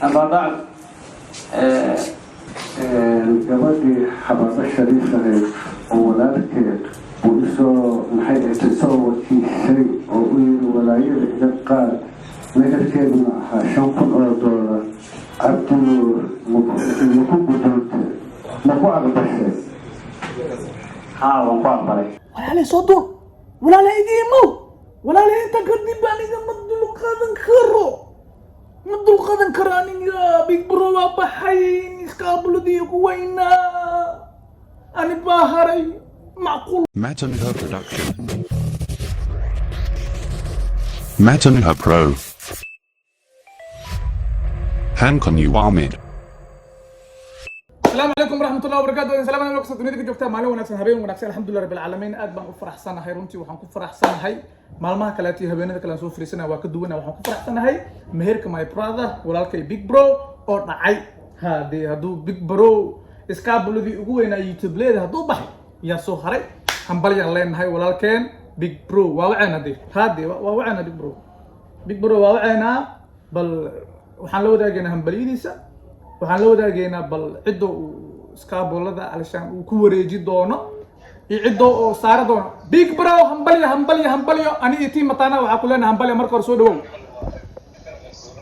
أما بعد. Gabadhii Xabaabo Shariif ahayd oo walaalkeed uu isoo, maxay ahayd, isoo wakiishay oo u yiri walaayada iga qaad, meherkeeduna ahaa $5,000, Cabdinuur, maku gudoontay, maku aqbashay? Haa, waan ku aqbalay. Walaalay, soo duur. Walaalay, idiimow. Walaalay, inta kadib aniga ma dulqaadan karo, ma dulqaadan karo aniga. Big Bro waa baxay, iskaabuladii ugu weynaa, ani baa haray, macquul. Matanha Production. Matanha Pro. Hankon Ahmed. Asalaamu calaykum waraxmat ullahi wabarakatu. Salaam alaikum dunida ka joogtaa. Maalin wanaagsan, habeen wanaagsan. Alxamdulilah rabbil caalamiin, aad baan u faraxsanahay runtii. Waxaan ku faraxsanahay maalmaha kaleeto iyo habeenada kale aan soo fariisanaya waa ka duwana. Waxaan ku faraxsanahay meherka my brother, walaalkay Big Bro oo dhacay. Hadee hadduu Big Bro, iskaabuladii ugu weynaa YouTube leeda, hadduu baxay, yaa soo haray? Hambalyaan leenahay walaalkeen Big Bro. Waa waceena de, hade waa waceena Big Bro. Big Bro waa waceynaa. Bal waxaan la wadaagaynaa hambalyadiisa, waxaan la wadaagaynaa bal cidda uu iskaabulada alishaan uu ku wareeji doono iyo cidda oo saari doono. Big Bro, hambalyo, hambalyo, hambalyo. Ani iyo team Mataana waxaa ku leenahay hambalyo. Marka hore soo dhawow.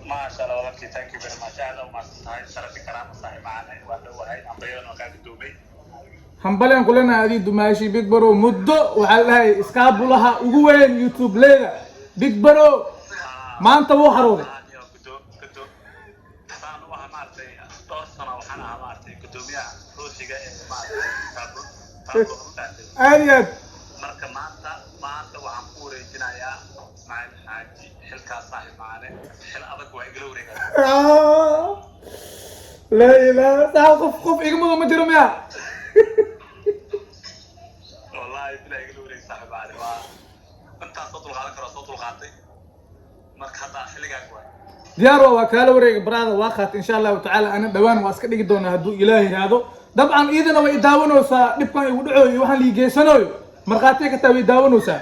Maasha Allah walaalkii, thank you very much, aad u mahadsan tahay. Sharafi, karaama, saaxiib macaan, waa dhowahay, hambalyadana waa kaa gudoomay. Hambalyaan ku leenahay adii dumaashi Big Bro. Muddo waxaa la dhahay iskaabulaha ugu weyn YouTube leeda Big Bro maanta wuu xarooday. Iyo gudo gudo saan u ahaa, maaragtay, dhowr sano waxaan ahaa, maaragtay, gudoomiyaha ruuxiga ee, maaragtay, taabul taabul ma fahamtay? Aad iyo aad. Marka maanta waxaan ku wareejinayaa Ismaaciil Xaaji xilkaas. Saaxiib macaane, xil adag waa igala wareegaya. Laa ilaaha saa, qof iga mudan ma jiro miya? Wallahi bilaa igala wareeg, saaxiib macaane. Waa intaas soo dulqaadan karo, soo dulqaatay. Marka hadda xilligaag waay. Diyaar waa kaala wareega brother, waa qaat. Insha Allahu tacaala ana dhawaan waa iska dhigi doonaa hadduu Ilaah yidhaahdo. Dabcan iidana way daawanaysaa, dhibkan igu dhacoyo iyo waxaan liigeysanayo markhaatiya ka taa, way daawanaysaa.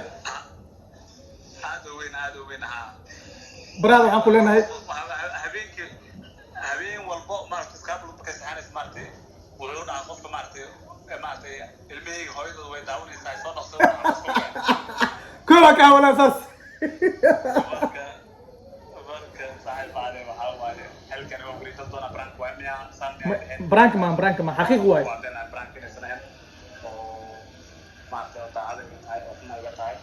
Aad u weyn, aad u weyn, haa. Brother, waxaan ku leenahay Habeenkii, habeen walbo, maaragtay, iskaabul markay saxanaysa, maaragtay, wuxuu dhahaa qofka, maaragtay, ilmahayga hooyadooda way daawanaysaa, soo dhaqso. Kowa kaa walaa saas. Marka saaxiib maale, waxaa waaye xilkani waa wareegsan doonaa. Prank waay miya saan miyaa dheheen? Prank ma, prank ma, xaqiiq waay. Waa been, prank inaysan ahayn oo, maaragtay, oo daacad ay tahay oo xun ay tahay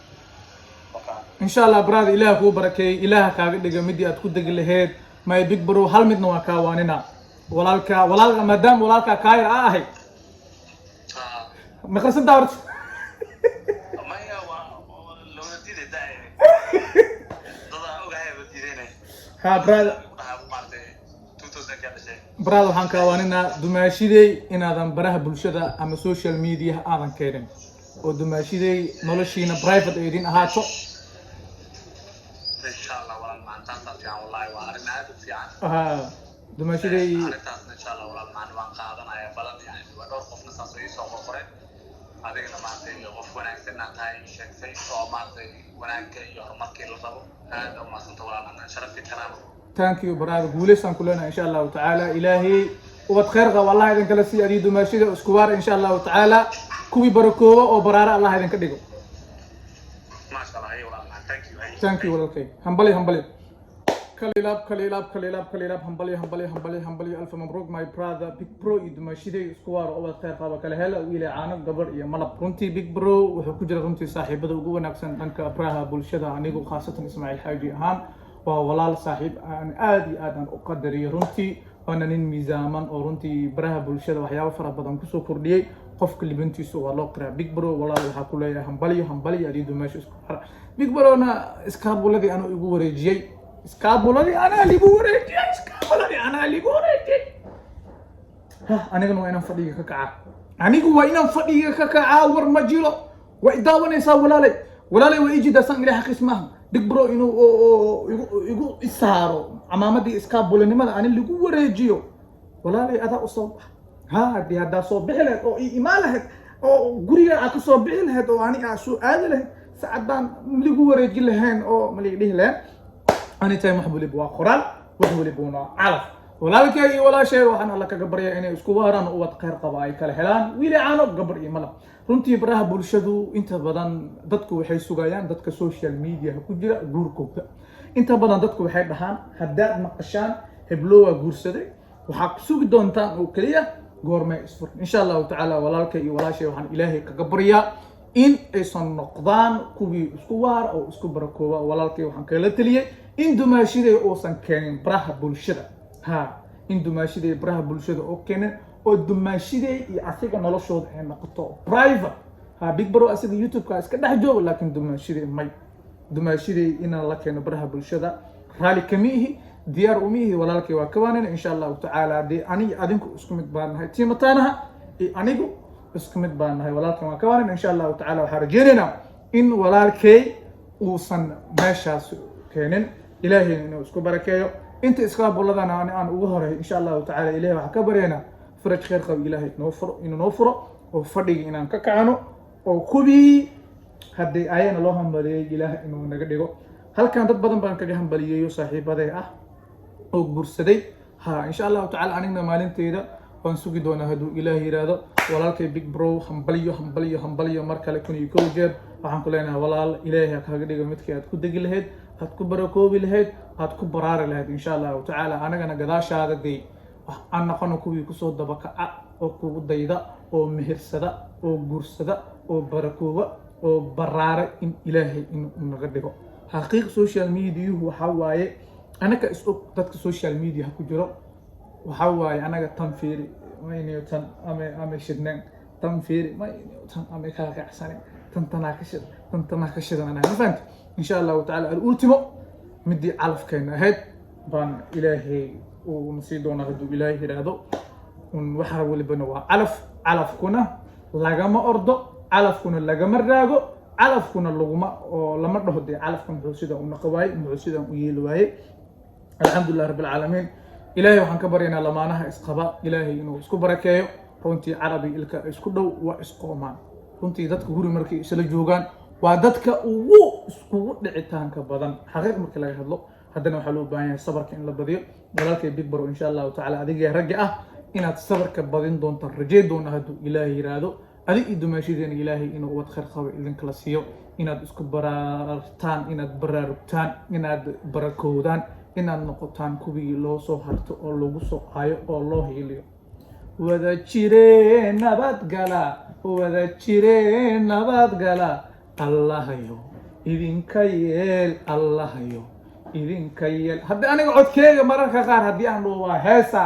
marka. Insha Allah brother, Ilaah kuu barakeeyey, Ilaah kaaga dhiga midii aad ku degi laheyd. My Big Bro, hal midna waa kaa waanina walaalka, walaalka, maadaama walaalkaa kaayar aa ahay. Maqrisantaa horta? Maya, waa loola diiday da dada ogahay ba diidaynay. Ha brother. Dhahaa, maaragtay, 2000 kaa dhashay. Brother, waxaan kaa waaninaa dumaashidey inaadan baraha bulshada ama social media aadan keenin, oo dumaashidey noloshiina private ay idin ahaato. Insha Allah walaal macaan, taasaa fiican. Wallahi waa arrin aad u fiican. Ha, dumaashidey. Arrintaasna insha Allah walaal macaan waan qaadanaya balan. Yani waa dhowr qofna saas oo iisoo qorqoreen. Adigana, maaragtay, qof wanaagsan inaad tahay ii sheegtay oo, maaragtay, wanaagga iyo horumarkii la rabo. Aad u mahadsanta walaal macaan, sharafi, karaama. Thank you brother, guulaysaan ku leenahay. Insha Allahu tacaala Ilaahay ubad khayr qaba Allah idin kala siiyo, adii dumaashida isku waar. Insha Allahu tacaala kuwii barakooba oo baraara Allah idinka dhigo. Maasha Allah, ay walaal macaan, thank you, ay. Thank you walaalkay, hambali, hambali, kalilaab, kalilaab, kalilaab, kalilaab. Hambalyo, hambalyo, hambalyo, hambalyo, alfa mabruuk my brother Big Bro iyo dumaashiday. Isku waaro, ubad khayr qaba kala hela, wiile caano, gabar iyo malab. Runtii Big Bro wuxuu ku jira runtii saaxiibada ugu wanaagsan dhanka baraha bulshada. Anigu khaasatan Ismaaciil Xaaji ahaan waa walaal saaxiib aan aad iyo aad aan u qadariyo runtii, waana nin miisaaman oo runtii baraha bulshada waxyaabo fara badan kusoo kordhiyey. Qofka libintiisu waa loo qiraa. Big Bro walaal, waxaa ku leeyahay hambalyo, hambalyo, adii dumaasho isku xara. Big Brona iskaabuladii anuu igu wareejiyey, iskaabuladii anaa ligu wareejiyey, iskaabuladii anaa ligu wareejiyey. Ha, anigana waa inaan fadhiga ka kacaa, anigu waa inaan fadhiga ka kacaa. War ma jiro, waa i daawanaysaa walaalay, walaalay, waa ii jidaa. Saan Ilahay xaqiis maaha Big Bro inuu igu isaaro camaamadii iskaabulanimada ani lagu wareejiyo. Walaalay, adaa usoo bax. Ha, haddii haddaa soo bixi lahayd oo ii imaan lahayd oo guriga aa kasoo bixi lahayd oo aniga aa soo aadi lahayd, sacaddaan ligu wareeji lahayn oo ma liga dhihi lahayn. Anytime wax waliba waa qoraal, wax waliba waa calaf. Walaalkay iyo walaashay waxaan Alla kaga baryaa inay isku waaraan, ubad khayr qaba ay kala helaan, wiili caano, gabar iyo malab. Runtii baraha bulshadu inta badan dadku waxay sugayaan dadka social media ku jira guurkooda. Inta badan dadku waxay dhahaan, haddaad maqashaan heblowaa guursaday, waxaa ku sugi doontaan oo keliya goormay isfur. Insha Allahu tacaala, walaalkay iyo walaashay waxaan Ilaahay kaga baryaa in aysan noqdaan kuwii isku waara oo isku barakooba. Walaalkay waxaan kala teliyey in dumaashiday uusan keenin baraha bulshada, ha, in dumaashiday baraha bulshada oo keenin, oo dumaashiday iyo asiga noloshooda ay noqoto private. Ha, Big Bro asiga YouTube-ka iska dhex joogo, laakiin dumaashiday may, dumaashiday inaan la keeno baraha bulshada raali kama ihi, diyaar uma ihi. Walaalkay waa kawaanina. Insha Allahu tacaala, dee aniga adinku isku mid baan nahay, tiimataanaha iyo anigu isku mid baan nahay. Walaalkay waa kawaanina. Insha Allahu tacaala, waxaan rajeynaynaa in walaalkay uusan meeshaas keenin, Ilaahayna inuu isku barakeeyo. Inta iskaabuladana ani aan ugu horay, insha Allahu tacaala, Ilahay waxaan ka baryaynaa faraj khayr qabo Ilaahay noo furo, inuu noo furo oo fadhiga inaan ka kacano, oo kuwii haddii ayana loo hambaliyey Ilaah inuu naga dhigo. Halkan dad badan baan kaga hambaliyeeyo, saaxiibaday ah oo guursaday. Ha, insha Allahu tacala, anigna maalinteyda waan sugi doonaa hadduu Ilaah yiraahdo. Walaalkay Big Bro, hambaliyo, hambaliyo, hambaliyo mar kale 1001 jeer. Waxaan ku leenahay, walaal, Ilaahay ha kaaga dhigo midkii aad ku degi lahayd, aad ku barakoobi lahayd, aad ku baraari lahayd, insha Allahu tacaala. Anagana gadaashaada dee aan noqono kuwii kusoo dabakaca oo kugu dayda oo mehersada oo guursada oo barakooba oo baraara, in Ilaahay inuu naga dhigo. Xaqiiq, social mediayuhu waxaa waaye anaka is og. Dadka social media ku jiro waxaa waaye anaga tan fiiri mayniyo, tan ama shidneen, tan fiiri mayniyo, tan ama kaa kacsane, tan tanaa ka shid, tan tanaa ka shidan anaga. Ma fahamti? Insha Allahu tacaala, alultimo midii calafkeena ahayd baan Ilaahay uu nasii doonaa hadduu Ilaahay yidhaahdo. Un waxaa welibana waa calaf. Calafkuna lagama ordo, calafkuna lagama raago, calafkuna laguma oo lama dhaho dee calafka muxuu sidan u naqa waayey, muxuu sidan u yeeli waayey. Alxamdulilah rabbi alcaalamiin. Ilaahay waxaan ka baryaynaa lamaanaha isqaba Ilaahay inuu isku barakeeyo. Runtii carabi ilka isku dhow waa isqoomaan. Runtii dadka guri markay isla joogaan waa dadka ugu iskugu dhicitaanka badan, xaqiiq markii laga hadlo. Haddana waxaa loo baahan yahay sabarka in la badiyo. Walaalkay Big Bro, insha Allahu tacala, adiga ragga ah inaad sabarka badin doontaan rajay doona hadduu Ilaahay yiraahdo. Adig iyo dumaashadeena Ilaahay inuu ubad khayr qabo idinkala siiyo, inaad isku baraartaan, inaad baraarugtaan, inaad barakoodaan, inaad noqotaan kuwii loo soo harto oo lagu soo aayo oo loo hiiliyo. Wada jiree nabadgala, wada jiree nabadgala, Allahayo idinka yeel, Allahayo idinka yeel. Haddii aniga codkeega mararka qaar haddii aan dhaho waa heesa,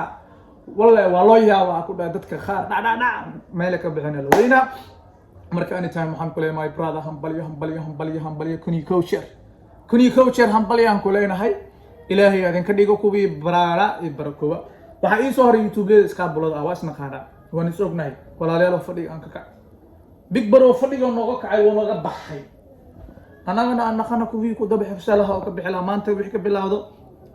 wallahi waa loo yaabaa ku dhaha dadka qaar, dhac dhac dhac meela ka bixina la weynaa. Marka anytime waxaan ku leeyahay, my brother, hambalyo, hambalyo, hambalyo, hambalyo, 1001 jeer, 1001 jeer hambalyaan ku leenahay. Ilaahay idinka dhigo kuwii baraara iyo barakooba. Waxaa ii soo haray YouTube-leda iskaabulada ah. Waa isnaqaanaa, waan is ognahay. Walaalayaal, fadhiga aan ka kacay, Big Bro fadhiga nooga kacay, wuu nooga baxay. Annagana aan naqana kuwii ku daba xifsalaha oo ka bixi lahaa. Maanta wixii ka bilaawdo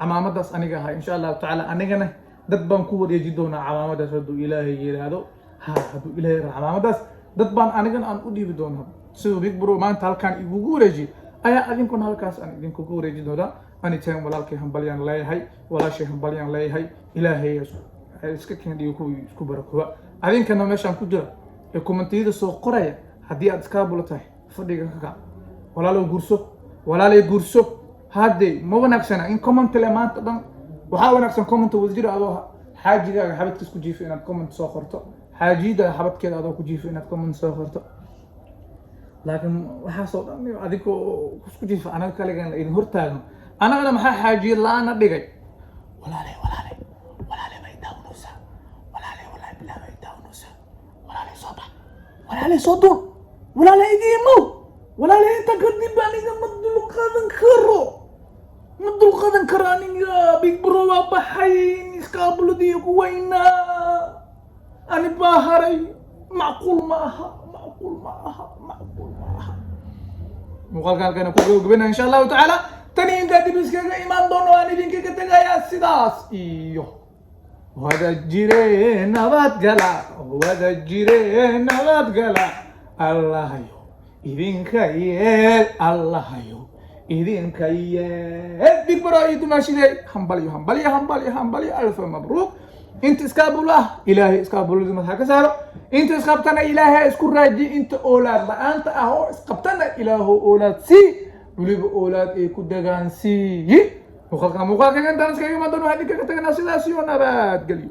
camaamadaas aniga ahaa, insha Allahu tacaala, anigana dad baan ku wareeji doonaa camaamadaas hadduu Ilaahay yiraahdo. Ha, hadduu Ilaahay yiraahdo, camaamadaas dad baan anigana aan u dhiibi doonaa. Siduu Big Bro maanta halkaan igugu wareejiyay ayaa adinkuna halkaas aan idinkugu wareeji doonaa. Anytime, walaalkay hambalyaan leeyahay, walaashay hambalyaan leeyahay. Ilaahay iska keen dhigo kuwii isku barakooba. Adinkana meeshaan ku jira ee comment-iyada soo qoraya, haddii aad iskaabulo tahay, fadhiga ka kac. Walaalow guurso, walaalay guurso. Hadde ma wanaagsana in comment le maanta dhan. Waxaa wanaagsan comment wadajir, adoo xaajigaaga xabadkiis ku jiifo inaad comment soo qorto, xaajiyada xabadkeeda adoo ku jiifo inaad comment soo qorto. Laakiin waxaasoo dhan adigoo isku jiifa, anaga kaligan idin hortaagan, anagana maxaa xaajiyad la-aana dhigay? Walaalay, walaalay, walaalay bay daawanaysaa. Walaalay, walaalay, bilaa bay daawanaysaa. Walaalay, soo bax. Walaalay, soo duul. Walaalay, idiimow. Walaalay, inta kadib aniga ma dulqaadan karo, ma dulqaadan karo aniga. Big Bro waa baxay, iskaabuladii ku weynaa, ani baa haray. Macquul ma aha, macquul ma aha, macquul ma aha. Muuqaalka halkana ku gabagabana, insha Allahu tacaala. Tani intaa dib iskaga imaan doono, aan idinkaga tegayaa sidaas iyo wada jire nabadgala, wada jire nabadgala. Allahayo idinka yeel, Allahayo. Idinka yee Big Bro iyo dumaashidey, hambalyo, hambalyo, hambalyo, hambalyo, alfa mabruuk. Inta iskaabul ah, Ilaahay iskaabulada madaxa ka saaro. Inta isqabtana, Ilaahay ha isku raaji. Inta oolaad la-aanta ah oo isqabtana, Ilaahu oolaad sii, weliba oolaad ay ku degaan siiyi. Muuqaalka muuqaalka intaan iskaga imaan doon, waxaan idinkaga taganaa sidaas iyo nabadgelyo.